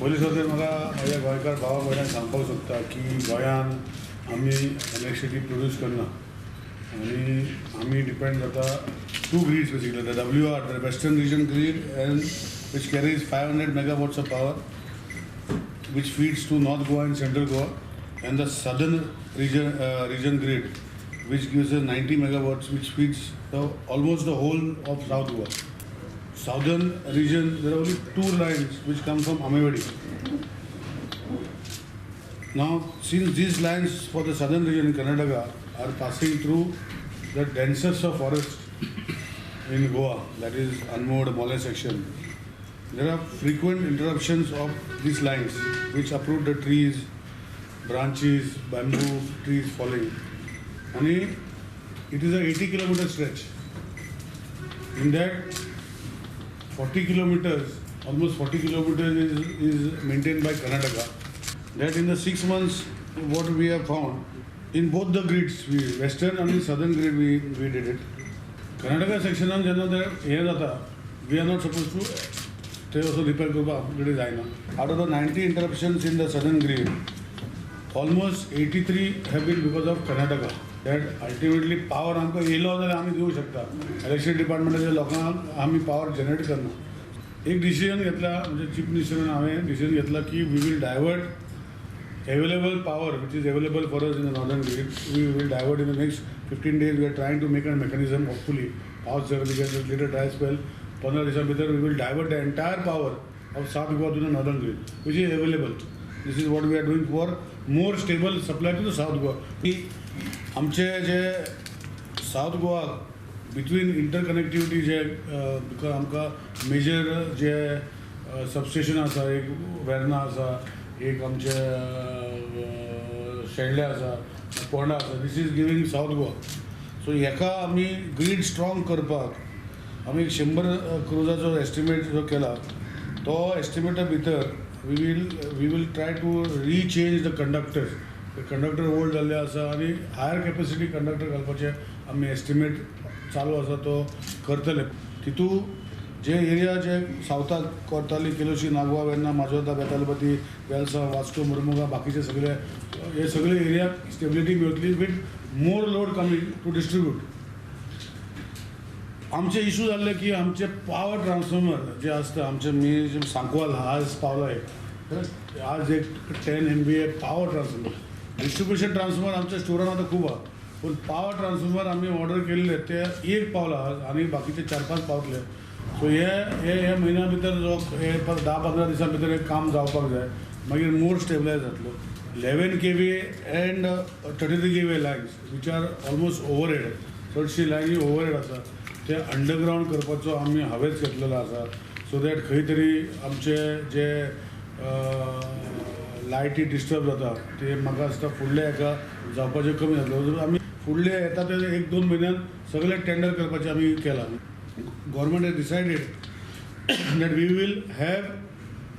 पयलीं सुद्दां म्हाका म्हज्या गोंयकार भावा भयणांक सांगपाक सोदता की गोंयान आमी इलेक्ट्रिसिटी प्रोड्यूस करना आनी आमी डिपेंड जाता two grids basically, the WR, the Western Region grid, and which carries 500 megawatts of power, which feeds to North Goa and Central Goa, and the Southern region grid, which gives us 90 megawatts, which feeds almost the whole of South Goa. Southern region, there are only two lines which come from Amewadi. Now, since these lines for the southern region in Karnataka are passing through the densest of forest in Goa, that is Anmod, Mollem section, there are frequent interruptions of these lines which uproot the trees, branches, bamboo trees falling. And it is a 80-kilometer stretch. In that, 40 kilometers, almost 40 kilometers is maintained by Karnataka. That in the 6 months, what we have found, in both the grids, we, western and southern grid, we did it. Karnataka सेक्शनान जेन्ना ते हें जाता, we are not suppose to ते वचून repair करपाक आमचे कडेन जायना. Out of the 90 interruptions in the southern grid, almost 83 have been because of Karnataka. That ultimately power आमकां येयलो जाल्यार आमी दिवंक शकता. इलेक्ट्रिसिटी डिपार्टमेंटाच्या लोकांक आमी पावर जनरेट करना. एक डिसिजन घेतला म्हणजे चीफ मिनिस्टरान हांवें डिसिजन घेतला की we will divert available power which is available for us in the northern grid, we will divert in the next 15 days. We are trying to make a mechanism, hopefully. पावस जर we get a little dry spell, 15 दिसां भितर we will divert the entire power of South Goa to the northern grid, which is available. This is what we are doing for more stable supply to the South Goa. की आमचे जे south Goa between interconnectivity जे because आमकां major जे substation आसा, एक वेर्ना आसा, एक आमचे शेल्डे आसा, पोंडा आसा, this is giving South Goa. So हेका आमी ग्रीड स्ट्रॉंग करपाक आमी एक 100 क्रोजाचो एस्टिमेट जो केला, तो एस्टिमेटा भितर we will try to rechange the conductors. Conductor old जाल्ले आसा आनी हायर कॅपेसिटी कंडक्टर घालपाचे आमी एस्टिमेट चालू आसा, तो करतले. तितू जे एरिया जे सावथाक कोर्ताली, केलोशी, नागवा, वेर्ना, माजोर्दा, बेतालबाती, वेलसांव, वास्को, मुरमुगा, बाकीचे सगळे हे सगळे एरियाक स्टेबिलिटी मेळटली with more load coming to distribute. आमचे इशू जाल्ले की आमचे पावर ट्रान्सफॉर्मर जे आसता आमचे, मी सांकवाल आज पावला एक, आज एक 10 MVA power transformer, distribution transformer आमच्या स्टोरान आतां खूब आहा, पूण पावर ट्रान्सफॉर्मर आमी ऑर्डर केल्ले ते एक पावला आज आनी बाकीचे चार पांच पावतले. सो हे हे हे म्हयन्या भितर जो हे 10-15 दिसां भितर एक काम जावपाक जाय, मागीर मोर स्टेबलायज जातलो. 11 kV and 33 kV lines which are almost overhead, चडशी लायनी ओवरहेड आसा, ते अंडरग्रावंड करपाचो आमी हावेस घेतलेलो आसा, सो that खंय तरी आमचे जे लायटी डिस्टर्ब जाता ते म्हाका दिसता फुडल्या हेका जावपाचें कमी जातलो. आमी फुडले येता ते एक दोन म्हयन्यान सगळे टेंडर करपाचें आमी केलां. Government has decided that we will have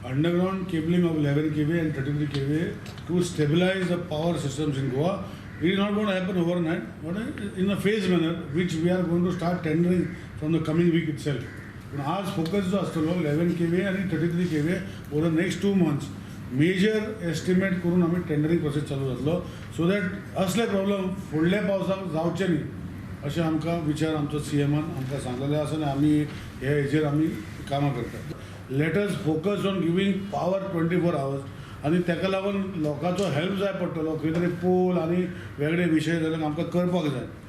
underground cabling of 11 kV and 33 kV to stabilize the power systems in Goa. It is not going to happen overnight, but in a phased manner, which we are going to start tendering from the coming week itself. पूण आज focus जो आसतलो 11 kV आनी 33 kV. Over the next 2 months major estimate करून आमी टेंडरींग process चालू जातलो, so that असले प्रॉब्लम फुडल्या पावसाक जावचे न्ही अशें आमकां विचार आमचो सीएमान आमकां सांगलेले आसा आनी आमी हे हेजेर आमी कामां करतात. Let us focus on giving power 24 hours आनी ताका लागून लोकांचो हेल्प जाय पडटलो. खंय तरी पोल आनी वेगळे विशय जाल्यार आमकां करपाक जाय.